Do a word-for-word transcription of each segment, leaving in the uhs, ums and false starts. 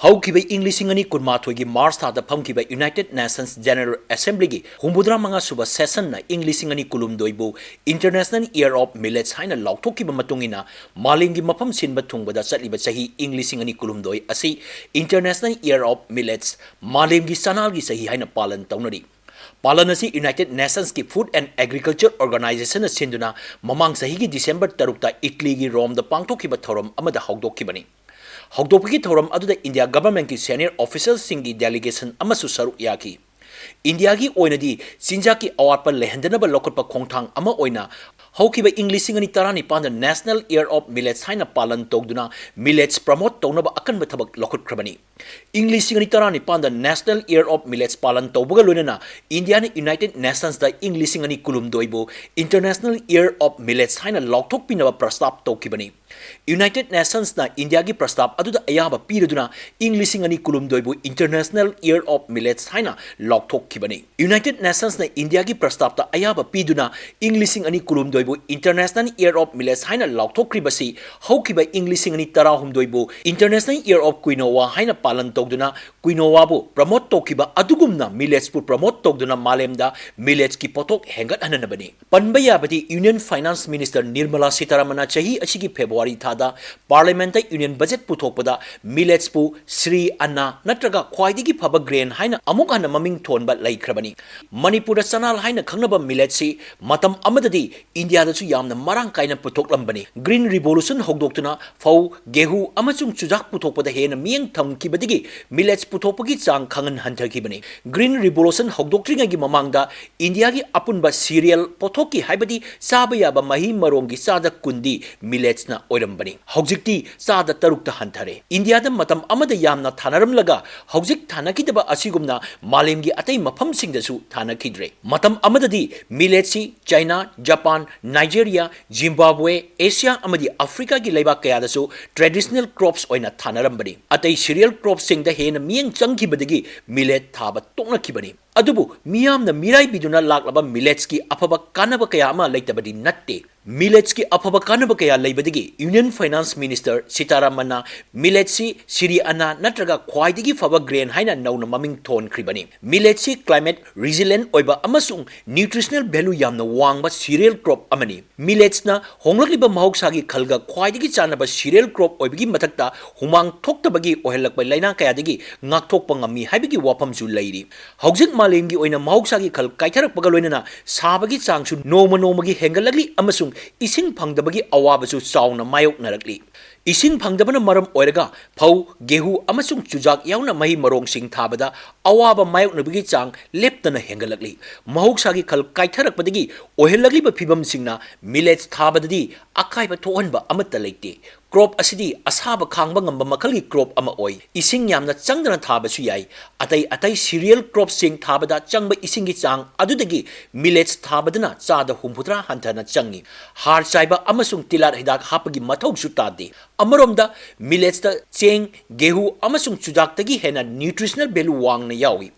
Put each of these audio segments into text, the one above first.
ꯍꯧꯈꯤꯕ ꯏꯪ ꯂꯤꯁꯤꯡ ꯑꯅꯤ ꯀꯨꯟꯃꯥꯊꯣꯏꯒꯤ ꯃꯥꯔꯆ ꯊꯥꯗ ꯐꯝꯈꯤꯕ United Nations General Assemblyꯒꯤ ꯍꯨꯝꯐꯨꯇꯔꯥ ꯃꯉꯥ ꯁꯨꯕ sessionꯅ ꯏꯪ ꯂꯤꯁꯤꯡ ꯑꯅꯤ ꯀꯨꯟꯍꯨꯝꯗꯣꯏꯕꯨ International Year of Millets ꯍꯥꯏꯅ ꯂꯥꯎꯊꯣꯛꯈꯤꯕ ꯃꯇꯨꯡ ꯏꯟꯅ, ꯃꯥꯂꯦꯝꯒꯤ ꯃꯐꯝ ꯁꯤꯟꯕ ꯊꯨꯡꯕꯗ ꯆꯠꯂꯤꯕ ꯆꯍꯤ ꯏꯪ ꯂꯤꯁꯤꯡ ꯑꯅꯤ ꯀꯨꯟꯍꯨꯝꯗꯣꯏ ꯑꯁꯤ International Year of Millets, ꯃꯥꯂꯦꯝꯒꯤ ꯆꯅꯥꯜꯒꯤ ꯆꯍꯤ ꯍꯥꯏꯅ ꯄꯥꯂꯟ ꯇꯧꯅꯔꯤ꯫ ꯄꯥꯂꯟ ꯑꯁꯤ United Nationsꯀꯤ Food and Agriculture Organizationꯅ ꯁꯤꯟꯗꯨꯅ ꯃꯃꯥꯡ ꯆꯍꯤꯒꯤ ꯗꯤꯁꯦꯝꯕꯔ ꯇꯔꯨꯛꯇ ꯏꯇꯂꯤꯒꯤ ꯔꯣꯝꯗ ꯄꯥꯡꯊꯣꯛꯈꯤꯕ ꯊꯧꯔꯝ ꯑꯃꯗ ꯍꯧꯗꯣꯛꯈꯤꯕꯅꯤ꯫ ꯍꯧꯗꯣꯛꯄꯒꯤ ꯊꯧꯔꯝ ꯑꯗꯨꯗ ꯏꯟꯗꯤꯌꯥ governmentꯀꯤ senior officialꯁꯤꯡꯒꯤ delegation ꯑꯃꯁꯨ ꯁꯔꯨꯛ ꯌꯥꯈꯤ꯫ ꯏꯟꯗꯤꯌꯥꯒꯤ ꯑꯣꯏꯅꯗꯤ ꯆꯤꯟꯖꯥꯛꯀꯤ ꯑꯋꯥꯠꯄ ꯂꯩꯍꯟꯗꯅꯕ ꯂꯧꯈꯠꯄ ꯈꯣꯡꯊꯥꯡ ꯑꯃ ꯑꯣꯏꯅ ꯍꯧꯈꯤꯕ ꯏꯪ ꯂꯤꯁꯤꯡ ꯑꯅꯤ ꯇꯔꯥꯅꯤꯄꯥꯟꯗ National Year of Millets ꯍꯥꯏꯅ ꯄꯥꯂꯟ ꯇꯧꯗꯨꯅ millets promote ꯇꯧꯅꯕ ꯑꯀꯟꯕ ꯊꯕꯛ ꯂꯧꯈꯠꯈ꯭ꯔꯕꯅꯤ꯫ ꯏꯪ ꯂꯤꯁꯤꯡ ꯑꯅꯤ ꯇꯔꯥꯅꯤꯄꯥꯟꯗ National Year of Millets ꯄꯥꯂꯟ ꯇꯧꯕꯒ ꯂꯣꯏꯅꯅ ꯏꯟꯗꯤꯌꯥꯅ United Nationsꯇ ꯏꯪ ꯂꯤꯁꯤꯡ ꯑꯅꯤ ꯀꯨꯟꯍꯨꯝꯗꯣꯏꯕꯨ International Year of Millets ꯍꯥꯏꯅ ꯂꯥꯎꯊꯣꯛꯄꯤꯅꯕ ꯄ꯭ꯔꯁꯇꯥꯞ ꯇꯧꯈꯤꯕꯅꯤ꯫ United Nationsꯅ ꯏꯟꯗꯤꯌꯥꯒꯤ ꯄ꯭ꯔꯁꯇꯥꯞ ꯑꯗꯨꯗ ꯑꯌꯥꯕ ꯄꯤꯔꯗꯨꯅ ꯏꯪ ꯂꯤꯁꯤꯡ ꯑꯅꯤ ꯀꯨꯟꯍꯨꯝꯗꯣꯏꯕꯨ International Year of Millets ꯍꯥꯏꯅ ꯂꯥꯎꯊꯣꯛꯈꯤꯕꯅꯤ꯫ United Nationsꯅ ꯏꯟꯗꯤꯌꯥꯒꯤ ꯄ꯭ꯔꯁꯇꯥꯞꯇ ꯑꯌꯥꯕ ꯄꯤꯗꯨꯅ ꯏꯪ ꯂꯤꯁꯤꯡ ꯑꯅꯤ ꯀꯨꯟꯍꯨꯝꯗꯣꯏꯕꯨ International Year of Millets ꯍꯥꯏꯅ ꯂꯥꯎꯊꯣꯛꯈ꯭ꯔꯤꯕꯁꯤ ꯍꯧꯈꯤꯕ ꯏꯪ ꯂꯤꯁꯤꯡ ꯑꯅꯤ ꯇꯔꯥꯍꯨꯝꯗꯣꯏꯕꯨ International Year of Quinoa ꯍꯥꯏꯅ ꯄꯥꯂꯟ ꯇꯧꯗꯨꯅ quinoaꯕꯨ promote ꯇꯧꯈꯤꯕ ꯑꯗꯨꯒꯨꯝꯅ milletsꯄꯨ promote ꯇꯧꯗꯨꯅ ꯃꯥꯂꯦꯝꯗ milletsꯀꯤ ꯄꯣꯠꯊꯣꯛ ꯍꯦꯟꯒꯠꯍꯟꯅꯕꯅꯤ꯫ ꯄꯟꯕ ꯌꯥꯕꯗꯤ Union Finance Minister Nirmala Sitharamanꯅ ꯆꯍꯤ ꯑꯁꯤꯒꯤ February ꯊꯥꯗ Parliamentꯇ Union Budget ꯄꯨꯊꯣꯛꯄꯗ milletsꯄꯨ ꯁ꯭ꯔꯤ ꯑꯟꯅ ꯅꯠꯇ꯭ꯔꯒ ꯈ꯭ꯋꯥꯏꯗꯒꯤ ꯐꯕ grain ꯍꯥꯏꯅ ꯑꯃꯨꯛ ꯍꯟꯅ ꯃꯃꯤꯡ ꯊꯣꯟꯕ ꯂꯩꯈ꯭ꯔꯕꯅꯤ꯫ ꯃꯅꯤꯄꯨꯔꯗ ꯆꯅꯥꯜ ꯍꯥꯏꯅ ꯈꯪꯅꯕ milletsꯁꯤ ꯃꯇꯝ ꯑꯃꯗꯗꯤ ꯏꯟꯗꯤꯌꯥꯗꯁꯨ ꯌꯥꯝꯅ ꯃꯔꯥꯡ ꯀꯥꯏꯅ ꯄꯨꯊꯣꯛꯂꯝꯕꯅꯤ꯫ Green Revolution ꯍꯧꯗꯣꯛꯇꯨꯅ ꯐꯧ, ꯒꯦꯍꯨ ꯑꯃꯁꯨꯡ ꯆꯨꯖꯥꯛ ꯄꯨꯊꯣꯛꯄꯗ ꯍꯦꯟꯅ ꯃꯤꯠꯌꯦꯡ ꯊꯝꯈꯤꯕꯗꯒꯤ millets ꯄꯨꯊꯣꯛꯄꯒꯤ ꯆꯥꯡ ꯈꯪꯍꯟ ꯍꯟꯊꯈꯤꯕꯅꯤ꯫ Green Revolution ꯍꯧꯗꯣꯛꯇ꯭ꯔꯤꯉꯩꯒꯤ ꯃꯃꯥꯡꯗ ꯏꯟꯗꯤꯌꯥꯒꯤ ꯑꯄꯨꯟꯕ cereal ꯄꯣꯠꯊꯣꯛꯀꯤ, ꯍꯥꯏꯕꯗꯤ ꯆꯥꯕ ꯌꯥꯕ ꯃꯍꯩ ꯃꯔꯣꯡꯒꯤ ꯆꯥꯗ ꯀꯨꯟꯗꯤ milletsꯅ ꯑꯣꯏꯔꯝꯕꯅꯤ꯫ ꯍꯧꯖꯤꯛꯇꯤ ꯆꯥꯗ ꯇꯔꯨꯛꯇ ꯍꯟꯊꯔꯦ꯫ ꯏꯟꯗꯤꯌꯥꯗ ꯃꯇꯝ ꯑꯃꯗ ꯌꯥꯝꯅ ꯊꯥꯅꯔꯝꯂꯒ ꯍꯧꯖꯤꯛ ꯊꯥꯅꯈꯤꯗꯕ ꯑꯁꯤꯒꯨꯝꯅ ꯃꯥꯂꯦꯝꯒꯤ ꯑꯇꯩ ꯃꯐꯝꯁꯤꯡꯗꯁꯨ ꯊꯥꯅꯈꯤꯗ꯭ꯔꯦ꯫ ꯃꯇꯝ ꯑꯃꯗꯗꯤ milletsꯁꯤ ꯆꯥꯏꯅꯥ, ꯖꯄꯥꯟ, ꯅꯥꯏꯖꯦꯔꯤꯌꯥ, ꯖꯤꯝꯕꯥꯕ꯭ꯋꯦ, ꯑꯦꯁꯤꯌꯥ ꯑꯃꯗꯤ ꯑꯐ꯭ꯔꯤꯀꯥꯒꯤ ꯂꯩꯕꯥꯛ ꯀꯌꯥꯗꯁꯨ traditional crops ꯑꯣꯏꯅ ꯊꯥꯅꯔꯝꯕꯅꯤ꯫ ꯑꯇꯩ cereal cropsꯁꯤꯡꯗ ꯍꯦꯟꯅ ꯃꯤꯠꯌꯦꯡ ꯆꯪꯈꯤꯕꯗꯒꯤ millet ꯊꯥꯕ ꯇꯣꯛꯅꯈꯤꯕꯅꯤ꯫ ꯑꯗꯨꯕꯨ ꯃꯤꯌꯥꯝꯅ ꯃꯤꯔꯥꯏꯕꯤꯗꯨꯅ ꯂꯥꯛꯂꯕ milletsꯀꯤ ꯑꯐꯕ ꯀꯥꯟꯅꯕ ꯀꯌꯥ ꯑꯃ ꯂꯩꯇꯕꯗꯤ ꯅꯠꯇꯦ꯫ Milletsꯀꯤ ꯑꯐꯕ ꯀꯥꯟꯅꯕ ꯀꯌꯥ ꯂꯩꯕꯗꯒꯤ Union Finance Minister ꯁꯤꯇꯥꯔꯥꯃꯟꯅ ꯃꯤꯂꯦꯠꯁꯤ ꯁꯤꯔꯤ ꯑꯅꯥ ꯅꯠꯇ꯭ꯔꯒ ꯈ꯭ꯋꯥꯏꯗꯒꯤ ꯐꯕ ꯒ꯭ꯔꯦꯟ ꯍꯥꯏꯅ ꯅꯧꯅ ꯃꯃꯤꯡ ꯊꯣꯟꯈ꯭ꯔꯤꯕꯅꯤ꯫ ꯃꯤꯂꯦꯠꯁꯤ ꯀ꯭ꯂꯥꯏꯃꯦꯠ ꯔꯤꯖꯤꯂꯦꯟ ꯑꯣꯏꯕ ꯑꯃꯁꯨꯡ ꯅ꯭ꯌꯨꯇ꯭ꯔꯤꯁꯅꯦꯜ ꯚꯦꯂꯨ ꯌꯥꯝꯅ ꯋꯥꯡꯕ ꯁꯤꯔꯤꯌꯦꯜ ꯀ꯭ꯔꯣꯞ ꯑꯃꯅꯤ꯫ ꯃꯤꯂꯦꯠꯁꯅ ꯍꯣꯡꯂꯛꯂꯤꯕ ꯃꯍꯧꯁꯥꯒꯤ ꯈꯜꯒ ꯈ꯭ꯋꯥꯏꯗꯒꯤ ꯆꯥꯟꯅꯕ ꯁꯤꯔꯤꯌꯦꯜ ꯀ꯭ꯔꯣꯞ ꯑꯣꯏꯕꯒꯤ ꯃꯊꯛꯇ ꯍꯨꯃꯥꯡ ꯊꯣꯛꯇꯕꯒꯤ ꯑꯣꯏꯍꯜꯂꯛꯄ ꯂꯥꯏꯅꯥ ꯀꯌꯥꯗꯒꯤ ꯉꯥꯛꯊꯣꯛꯄ ꯉꯝꯃꯤ ꯍꯥꯏꯕꯒꯤ ꯋꯥꯐꯝꯁꯨ ꯂꯩꯔꯤ꯫ ꯍꯧꯖꯤꯛ ꯃꯥꯂꯦꯝꯒꯤ ꯑꯣꯏꯅ ꯃꯍꯧꯁꯥꯒꯤ ꯈꯜ ꯀꯥꯏꯊꯔꯛꯄꯒ ꯂꯣꯏꯅꯅ ꯁꯥꯕꯒꯤ ꯆꯥꯡꯁꯨ ꯅꯣꯡꯃ ꯅꯣꯡꯃꯒꯤ ꯍꯦꯟꯒꯠꯂꯛꯂꯤ ꯑꯃꯁꯨꯡ ꯏꯁꯤꯡ ꯐꯪꯗꯕꯒꯤ ꯑꯋꯥꯕꯁꯨ ꯆꯥꯎꯅ ꯃꯥꯌꯣꯛꯅꯔꯛꯂꯤ꯫ ꯏꯁꯤꯡ ꯐꯪꯗꯕꯅ ꯃꯔꯝ ꯑꯣꯏꯔꯒ ꯐꯧ, ꯒꯦꯍꯨ ꯑꯃꯁꯨꯡ ꯆꯨꯖꯥꯛ ꯌꯥꯎꯅ ꯃꯍꯩ ꯃꯔꯣꯡꯁꯤꯡ ꯊꯥꯕꯗ ꯑꯋꯥꯕ ꯃꯥꯌꯣꯛꯅꯕꯒꯤ ꯆꯥꯡ ꯂꯦꯞꯇꯅ ꯍꯦꯟꯒꯠꯂꯛꯂꯤ꯫ ꯃꯍꯧꯁꯥꯒꯤ ꯈꯜ ꯀꯥꯏꯊꯔꯛꯄꯗꯒꯤ ꯑꯣꯏꯍꯜꯂꯛꯂꯤꯕ ꯐꯤꯕꯝꯁꯤꯡꯅ ꯃꯤꯂꯦꯠꯁ ꯊꯥꯕꯗꯗꯤ ꯑꯀꯥꯏꯕ ꯊꯣꯛꯍꯟꯕ ꯑꯃꯠꯇ ꯂꯩꯇꯦ꯫ ꯀ꯭ꯔꯣꯞ ꯑꯁꯤꯗꯤ ꯑꯁꯥꯕ ꯈꯥꯡꯕ ꯉꯝꯕ ꯃꯈꯜꯒꯤ ꯀ꯭ꯔꯣꯞ ꯑꯃ ꯑꯣꯏ꯫ ꯏꯁꯤꯡ ꯌꯥꯝꯅ ꯆꯪꯗꯅ ꯊꯥꯕꯁꯨ ꯌꯥꯏ꯫ ꯑꯇꯩ ꯑꯇꯩ ꯁꯤꯔꯤꯌꯦꯜ ꯀ꯭ꯔꯣꯞꯁꯤꯡ ꯊꯥꯕꯗ ꯆꯪꯕ ꯏꯁꯤꯡꯒꯤ ꯆꯥꯡ ꯑꯗꯨꯗꯒꯤ ꯃꯤꯂꯦꯠꯁ ꯊꯥꯕꯗꯅ ꯆꯥꯗ ꯍꯨꯝꯐꯨꯇꯔꯥ ꯍꯟꯊꯅ ꯆꯪꯏ꯫ ꯍꯥꯔ ꯆꯥꯏꯕ ꯑꯃꯁꯨꯡ ꯇꯤꯜꯍꯥꯠ ꯍꯤꯗꯥꯛ ꯍꯥꯞꯄꯒꯤ ꯃꯊꯧꯁꯨ ꯇꯥꯗꯦ꯫ ꯑꯃꯔꯣꯝꯗ, ꯃꯤꯂꯦꯠꯁꯇ ꯆꯦꯡ, ꯒꯦꯍꯨ ꯑꯃꯁꯨꯡ ꯆꯨꯖꯥꯛꯇꯒꯤ ꯍꯦꯟꯅ ꯅ꯭ꯌꯨꯇ꯭ꯔꯤꯁꯅꯦꯜ ꯚꯦꯂꯨ ꯋꯥꯡꯅ ꯌꯥꯎꯏ꯫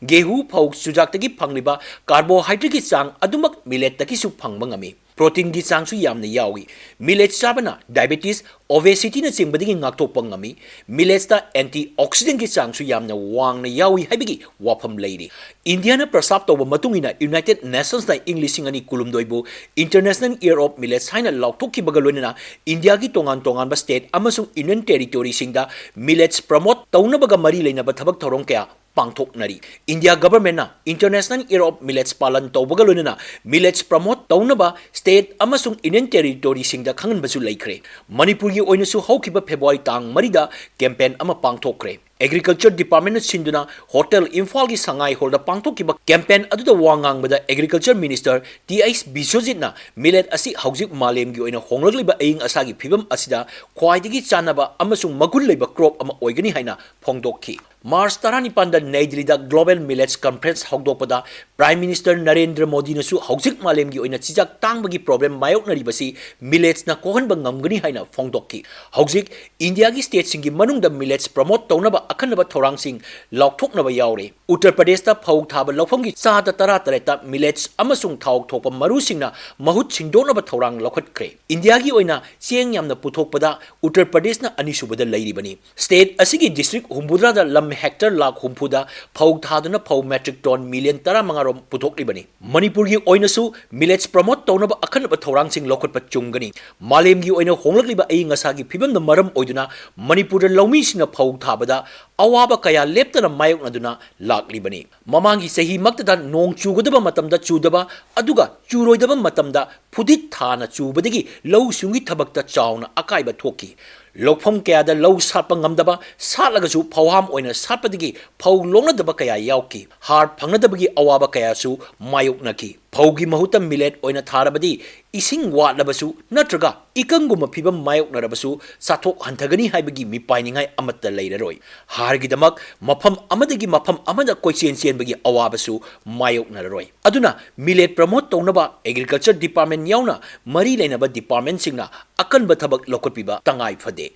ꯒꯦꯍꯨ, ꯐꯧ, ꯆꯨꯖꯥꯛꯇꯒꯤ ꯐꯪꯂꯤꯕ ꯀꯥꯔꯕꯣꯍꯥꯏꯗ꯭ꯔꯦꯠꯀꯤ ꯆꯥꯡ ꯑꯗꯨꯃꯛ ꯃꯤꯂꯦꯠꯇꯒꯤꯁꯨ ꯐꯪꯕ ꯉꯝꯃꯤ꯫ ꯄ꯭ꯔꯣꯇꯤꯟꯒꯤ ꯆꯥꯡꯁꯨ ꯌꯥꯝꯅ ꯌꯥꯎꯏ꯫ ꯃꯤꯂꯦꯠꯁ ꯆꯥꯕꯅ ꯗꯥꯏꯕꯦꯇꯤꯁ, ꯑꯣꯕꯦꯁꯤꯇꯤꯅꯆꯤꯡꯕꯗꯒꯤ ꯉꯥꯛꯊꯣꯛꯄ ꯉꯝꯃꯤ꯫ ꯃꯤꯂꯦꯠꯁꯇ ꯑꯦꯟꯇꯤꯑꯣꯛꯁꯤꯗꯦꯟꯒꯤ ꯆꯥꯡꯁꯨ ꯌꯥꯝꯅ ꯋꯥꯡꯅ ꯌꯥꯎꯏ ꯍꯥꯏꯕꯒꯤ ꯋꯥꯐꯝ ꯂꯩꯔꯤ꯫ ꯏꯟꯗꯤꯌꯥꯅ ꯄ꯭ꯔꯁꯇꯥꯞ ꯇꯧꯕ ꯃꯇꯨꯡ ꯏꯟꯅ, ꯌꯨꯅꯥꯏꯇꯦꯗ ꯅꯦꯁꯟꯁꯅ ꯏꯪ ꯂꯤꯁꯤꯡ ꯑꯅꯤ ꯀꯨꯟꯍꯨꯝꯗꯣꯏꯕꯨ International Year of Millets ꯍꯥꯏꯅ ꯂꯥꯎꯊꯣꯛꯈꯤꯕꯒ ꯂꯣꯏꯅꯅ ꯏꯟꯗꯤꯌꯥꯒꯤ ꯇꯣꯉꯥꯟ ꯇꯣꯉꯥꯟꯕ ꯁ꯭ꯇꯦꯠ ꯑꯃꯁꯨꯡ ꯌꯨꯅꯤꯌꯟ ꯇꯦꯔꯤꯇꯣꯔꯤꯁꯤꯡꯗ ꯃꯤꯂꯦꯠꯁ ꯄ꯭ꯔꯃꯣꯠ ꯇꯧꯅꯕꯒ ꯃꯔꯤ ꯂꯩꯅꯕ ꯊꯕꯛ ꯊꯧꯔꯝ ꯀꯌꯥ ꯄꯥꯡꯊꯣꯛꯅꯔꯤ꯫ ꯏꯟꯗꯤꯌꯥ ꯒꯚꯔꯟꯃꯦꯟꯠꯅ International Year of Millets ꯄꯥꯂꯟ ꯇꯧꯕꯒ ꯂꯣꯏꯅꯅ ꯃꯤꯂꯦꯠꯁ ꯄ꯭ꯔꯃꯣꯠ ꯇꯧꯅꯕ ꯁ꯭ꯇꯦꯠ ꯑꯃꯁꯨꯡ ꯌꯨꯅꯤꯌꯟ ꯇꯦꯔꯤꯇꯣꯔꯤꯁꯤꯡꯗ ꯈꯪꯍꯟꯕꯁꯨ ꯂꯩꯈ꯭ꯔꯦ꯫ ꯃꯅꯤꯄꯨꯔꯒꯤ ꯑꯣꯏꯅꯁꯨ ꯍꯧꯈꯤꯕ ꯐꯦꯕ꯭ꯔꯨꯋꯥꯔꯤ ꯇꯥꯡ ꯃꯔꯤꯗ ꯀꯦꯝꯄꯦꯟ ꯑꯃ ꯄꯥꯡꯊꯣꯛꯈ꯭ꯔꯦ꯫ ꯑꯦꯒ꯭ꯔꯤꯀꯜꯆꯔ ꯗꯤꯄꯥꯔꯠꯃꯦꯟꯠꯅ ꯁꯤꯟꯗꯨꯅ ꯍꯣꯇꯦꯜ ꯏꯝꯐꯥꯜꯒꯤ ꯁꯉꯥꯏ ꯍꯣꯜꯗ ꯄꯥꯡꯊꯣꯛꯈꯤꯕ ꯀꯦꯝꯄꯦꯟ ꯑꯗꯨꯗ ꯋꯥ ꯉꯥꯡꯕꯗ ꯑꯦꯒ꯭ꯔꯤꯀꯜꯆꯔ ꯃꯤꯅꯤꯁꯇꯔ ꯇꯤ ꯑꯩꯆ ꯕꯤꯁ꯭ꯋꯖꯤꯠꯅ ꯃꯤꯂꯦꯠ ꯑꯁꯤ ꯍꯧꯖꯤꯛ ꯃꯥꯂꯦꯝꯒꯤ ꯑꯣꯏꯅ ꯍꯣꯡꯂꯛꯂꯤꯕ ꯑꯏꯪ ꯑꯁꯥꯒꯤ ꯐꯤꯕꯝ ꯑꯁꯤꯗ ꯈ꯭ꯋꯥꯏꯗꯒꯤ ꯆꯥꯟꯅꯕ ꯑꯃꯁꯨꯡ ꯃꯒꯨꯟ ꯂꯩꯕ ꯀ꯭ꯔꯣꯞ ꯑꯃ ꯑꯣꯏꯒꯅꯤ ꯍꯥꯏꯅ ꯐꯣꯡꯗꯣꯛꯈꯤ꯫ ꯃꯥꯔꯆ ꯇꯔꯥꯅꯤꯄꯥꯟꯗ ꯅꯩ ꯗꯤꯜꯂꯤꯗ Global Millets Conference ꯍꯧꯗꯣꯛꯄꯗ ꯄ꯭ꯔꯥꯏꯝ ꯃꯤꯅꯤꯁꯇꯔ ꯅꯔꯦꯟꯗ꯭ꯔ ꯃꯣꯗꯤꯅꯁꯨ ꯍꯧꯖꯤꯛ ꯃꯥꯂꯦꯝꯒꯤ ꯑꯣꯏꯅ ꯆꯤꯟꯖꯥꯛ ꯇꯥꯡꯕꯒꯤ ꯄ꯭ꯔꯣꯕ꯭ꯂꯦꯝ ꯃꯥꯌꯣꯛꯅꯔꯤꯕꯁꯤ ꯃꯤꯂꯦꯠꯁꯅ ꯀꯣꯛꯍꯟꯕ ꯉꯝꯒꯅꯤ ꯍꯥꯏꯅ ꯐꯣꯡꯗꯣꯛꯈꯤ꯫ ꯍꯧꯖꯤꯛ ꯏꯟꯗꯤꯌꯥꯒꯤ ꯁ꯭ꯇꯦꯠꯁꯤꯡꯒꯤ ꯃꯅꯨꯡꯗ ꯃꯤꯂꯦꯠꯁ ꯄ꯭ꯔꯃꯣꯠ ꯇꯧꯅꯕ ꯑꯈꯟꯅꯕ ꯊꯧꯔꯥꯡꯁꯤꯡ ꯂꯥꯎꯊꯣꯛꯅꯕ ꯌꯥꯎꯔꯦ꯫ ꯎꯠꯇꯔ ꯄ꯭ꯔꯗꯦꯁꯇ ꯐꯧ ꯊꯥꯕ ꯂꯧꯐꯝꯒꯤ ꯆꯥꯗ ꯇꯔꯥ ꯇꯔꯦꯠꯇ ꯃꯤꯂꯦꯠꯁ ꯑꯃꯁꯨꯡ ꯊꯥꯎ ꯊꯣꯛꯄ ꯃꯔꯨꯁꯤꯡꯅ ꯃꯍꯨꯠ ꯁꯤꯟꯗꯣꯛꯅꯕ ꯊꯧꯔꯥꯡ ꯂꯧꯈꯠꯈ꯭ꯔꯦ꯫ ꯏꯟꯗꯤꯌꯥꯒꯤ ꯑꯣꯏꯅ ꯆꯦꯡ ꯌꯥꯝꯅ ꯄꯨꯊꯣꯛꯄꯗ ꯎꯠꯇꯔ ꯄ꯭ꯔꯗꯦꯁꯅ ꯑꯅꯤꯁꯨꯕꯗ ꯂꯩꯔꯤꯕꯅꯤ꯫ ꯁ꯭ꯇꯦꯠ ꯑꯁꯤꯒꯤ ꯗꯤꯁꯇ꯭ꯔꯤꯛ ꯍꯨꯝꯐꯨꯇꯔꯥꯗ ꯂꯝ ꯍꯦꯛꯇꯔ ꯂꯥꯈ ꯍꯨꯝꯐꯨꯗ ꯐꯧ ꯊꯥꯗꯨꯅ ꯐꯧ ꯃꯦꯇ꯭ꯔꯤꯛ ꯇꯣꯟ ꯃꯤꯂꯤꯌꯟ ꯇꯔꯥꯃꯉꯥ ꯔꯣꯝ ꯄꯨꯊꯣꯛꯂꯤꯕꯅꯤ꯫ ꯃꯅꯤꯄꯨꯔꯒꯤ ꯑꯣꯏꯅꯁꯨ ꯃꯤꯂꯦꯠꯁ ꯄ꯭ꯔꯃꯣꯠ ꯇꯧꯅꯕ ꯑꯈꯟꯅꯕ ꯊꯧꯔꯥꯡꯁꯤꯡ ꯂꯧꯈꯠꯄ ꯆꯨꯝꯒꯅꯤ꯫ ꯃꯥꯂꯦꯝꯒꯤ ꯑꯣꯏꯅ ꯍꯣꯡꯂꯛꯂꯤꯕ ꯑꯏꯪ ꯑꯁꯥꯒꯤ ꯐꯤꯕꯝꯅ ꯃꯔꯝ ꯑꯣꯏꯗꯨꯅ ꯃꯅꯤꯄꯨꯔꯗ ꯂꯧꯃꯤꯁꯤꯡꯅ ꯐꯧ ꯊꯥꯕꯗ ꯑꯋꯥꯕ ꯀꯌꯥ ꯂꯦꯞꯇꯅ ꯃꯥꯌꯣꯛꯅꯗꯨꯅ ꯂꯥꯛꯂꯤꯕꯅꯤ꯫ ꯃꯃꯥꯡꯒꯤ ꯆꯍꯤꯃꯛꯇꯗ ꯅꯣꯡ ꯆꯨꯒꯗꯕ ꯃꯇꯝꯗ ꯆꯨꯗꯕ, ꯑꯗꯨꯒ ꯆꯨꯔꯣꯏꯗꯕ ꯃꯇꯝꯗ ꯐꯨꯗꯤꯠ ꯊꯥꯅ ꯆꯨꯕꯗꯒꯤ ꯂꯧꯎ ꯁꯤꯡꯎꯒꯤ ꯊꯕꯛꯇ ꯆꯥꯎꯅ ꯑꯀꯥꯏꯕ ꯊꯣꯛꯈꯤ꯫ ꯂꯧꯐꯝ ꯀꯌꯥꯗ ꯂꯧ ꯁꯥꯠꯄ ꯉꯝꯗꯕ, ꯁꯥꯠꯂꯒꯁꯨ ꯐꯧꯍꯥꯝ ꯑꯣꯏꯅ ꯁꯥꯠꯄꯗꯒꯤ ꯐꯧ ꯂꯣꯛꯅꯗꯕ ꯀꯌꯥ ꯌꯥꯎꯈꯤ꯫ ꯍꯥꯔ ꯐꯪꯅꯗꯕꯒꯤ ꯑꯋꯥꯕ ꯀꯌꯥꯁꯨ ꯃꯥꯌꯣꯛꯅꯈꯤ꯫ ꯐꯧꯒꯤ ꯃꯍꯨꯠꯇ ꯃꯤꯂꯦꯠ ꯑꯣꯏꯅ ꯊꯥꯔꯕꯗꯤ ꯏꯁꯤꯡ ꯋꯥꯠꯂꯕꯁꯨ ꯅꯠꯇ꯭ꯔꯒ ꯏꯀꯪꯒꯨꯝꯕ ꯐꯤꯕꯝ ꯃꯥꯌꯣꯛꯅꯔꯕꯁꯨ ꯆꯥꯊꯣꯛ ꯍꯟꯊꯒꯅꯤ ꯍꯥꯏꯕꯒꯤ ꯃꯤꯄꯥꯏꯅꯤꯡꯉꯥꯏ ꯑꯃꯠꯇ ꯂꯩꯔꯔꯣꯏ꯫ ꯍꯥꯔꯒꯤꯗꯃꯛ ꯃꯐꯝ ꯑꯃꯗꯒꯤ ꯃꯐꯝ ꯑꯃꯗ ꯀꯣꯏꯆꯦꯟ ꯆꯦꯟꯕꯒꯤ ꯑꯋꯥꯕꯁꯨ ꯃꯥꯌꯣꯛꯅꯔꯔꯣꯏ꯫ ꯑꯗꯨꯅ ꯃꯤꯂꯦꯠ ꯄ꯭ꯔꯃꯣꯠ ꯇꯧꯅꯕ ꯑꯦꯒ꯭ꯔꯤꯀꯜꯆꯔ ꯗꯤꯄꯥꯔꯠꯃꯦꯟ ꯌꯥꯎꯅ ꯃꯔꯤ ꯂꯩꯅꯕ ꯗꯤꯄꯥꯔꯠꯃꯦꯟꯁꯤꯡꯅ ꯑꯀꯟꯕ ꯊꯕꯛ ꯂꯧꯈꯠꯄꯤꯕ ꯇꯉꯥꯏ ꯐꯗꯦ꯫